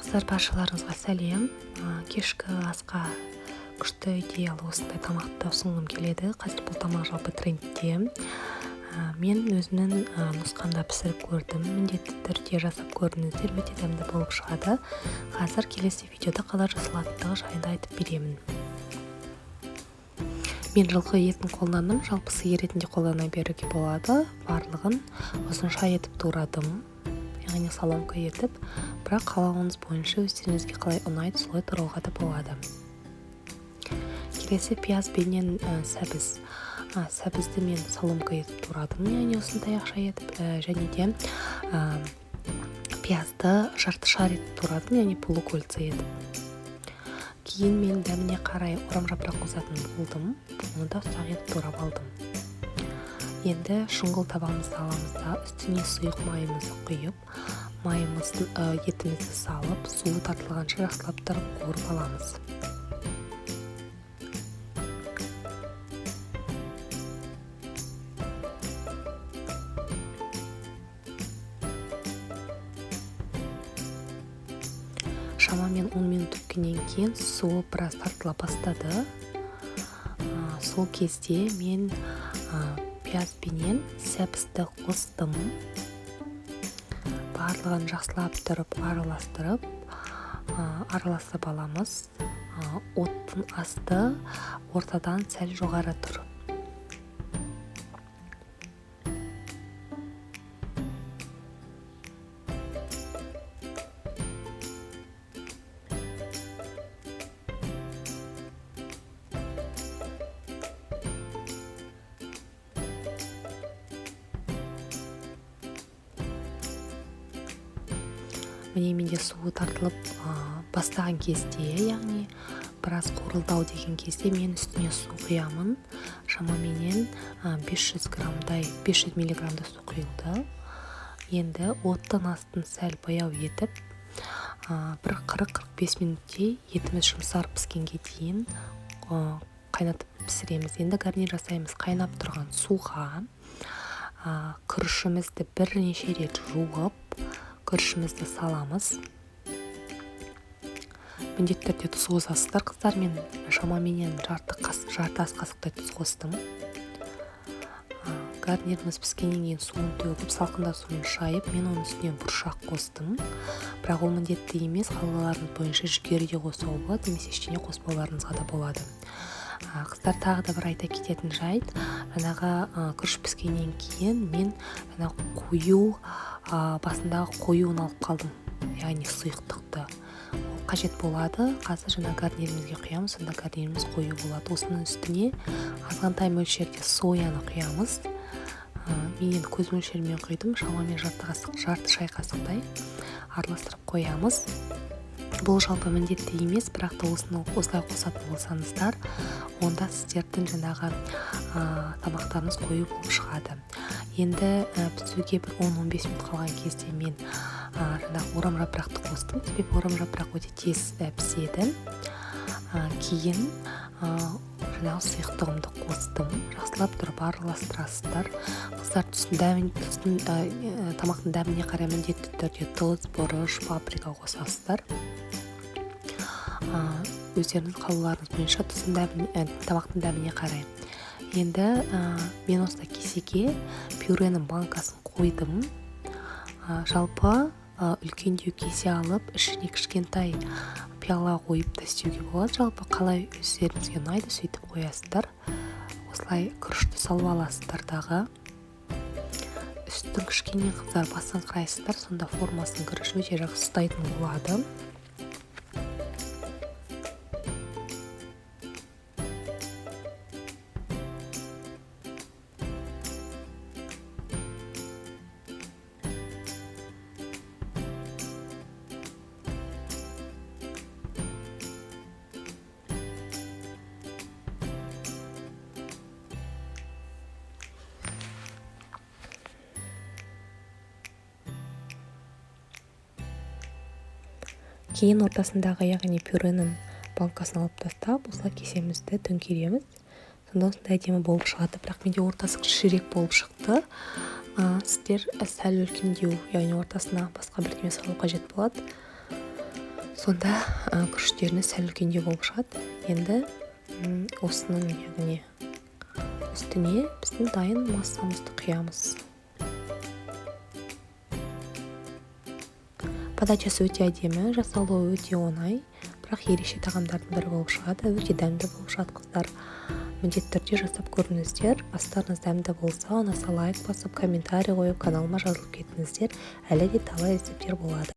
Қыздар, баршаларыңызға сәлем. Кешкі асқа күшті идеялы осындай тамақты ұсынғым келеді. Қазір бұл тамақ жалпы трендте. Мен өзімнің нұсқамда пісіріп көрдім. Міндетті түрде жасап көріңіздер, өте дәмді болып шығады. Қазір келесі видеода қалай жасалатындығы жайында айтып беремін. Мен жылқы етін қолдандым, жалпы сиыр етін де қолдана беруге болады. Барлығын ұзынша етіп турадым, яғни соломка етіп, бірақ қалауыңыз бойынша өздеріңізге қалай ұнайды, солай турауға да болады. Келесі пияз бенен сәбіз. Сәбізді мен соломка етіп турадым, яғни осындай таяқша етіп, және де пиязды жарты шар етіп турадым, яғни полукольца етіп. Кейін мен дәміне қарай орам жапырақ қосатын болдым, оны да ұсақ етіп турап алдым. Енді шұңғыл табамызды аламыз да, үстіне сұйық майымызды құйып, майымызды, етімізді салып, суы тартылғанша жақсылап тұрып қуырып аламыз. Шамамен 10 минут өткеннен кейін суы біраз тартыла бастады. Сол кезде мен пияз бенен сәбізді қостым. Барлығын жақсылап тұрып араластырып аламыз. Оттың асты ортадан сәл жоғары тұр. Міне менде суы тартылып бастаған кезде, яғни біраз қуырылдау деген кезде мен үстіне су құямын. Шамаменен 500 граммдай, 500 миллиграммдай су құйылды. Енді оттың астын сәл баяу етіп, бір 40-45 минуттей етіміз жұмсарып піскенге дейін қайнатып пісіреміз. Енді гарнир жасаймыз. Қайнап тұрған суға күрішімізді бірнеше рет жуып, күрішімізді саламыз. Міндетті түрде тұз қосасыздар, қыздар. Мен шамаменен жарты ас қасықтай тұз қостым. Гарниріміз піскеннен кейін суын төгіп, салқында суын шайып, мен оның үстіне бұршақ қостым. Бірақ ол міндетті емес, қалауларыңыз бойынша жүгері де қосуға болады, немесе ештеңе қоспауларыңызға да болады. Қыздар, тағы да бір айта кететін жайт, күріш піскеннен кейін мен қою, басындағы қоюын алып қалдым, яғни сұйықтықты. Ол қажет болады. Қазір жаңа гарнирімізге құямыз, сонда гарниріміз қою болады. Осының үстіне азғантай мөлшерде сояны құямыз. Мен енді көз мөлшерімен құйдым, шамамен жарты шай қасықтай араластырып қоямыз. Бұл жалпы міндетті емес, бірақ та осыны осылай қосатын болсаңыздар, онда сіздердің тамақтарыңыз қою болып шығады. Енді пісуге бір 10-15 минут қалған кезде мен орам жапырақты қостым, себебі орам жапырақ өте тез піседі. Кейін сұйықтығымды қостым. Жақсылап тұрып араластырасыздар. Қыздар, тамақтың дәміне қарай міндетті түрде тұз, бұрыш, паприка қосасыздар. Өздеріңіз қалауларыңыз бойынша тамақтың дәміне қарай. Енді мен осындай кесеге пюренің банкасын қойдым. Жалпы үлкендеу кесе алып, ішіне кішкентай пиала қойып та істеуге болады. Жалпы қалай өздеріңізге ұнайды, сөйтіп қоясыздар. Осылай күрішті салып аласыздар дағы. Үстін кішкене қыздар басыңқырайсыздар, сонда формасын күріш өте жақсы ұстайтын болады. Кейін ортасындағы, яғни пюренің банкасын алып тастап, осылай кесемізді төңкереміз. Сонда осындай әдемі болып шығады. Бірақ менде ортасы кішірек болып шықты. Сіздер сәл үлкендеу, яғни ортасына басқа бірдеме салу қажет болады. Сонда күріштеріңіз сәл үлкендеу болып шығады. Енді осының, яғни үстіне біздің дайын массамызды құямыз. Подачасы өте әдемі, жасалуы өте оңай, бірақ ерекше тағамдардың бірі болып шығады, өте дәмді болып шығады. Қыздар, міндетті түрде жасап көріңіздер. Астарыңыз дәмді болса, ұнаса, лайк басып, комментарий қойып, каналыма жазылып кетіңіздер. Әлі де талай рецепттер болады.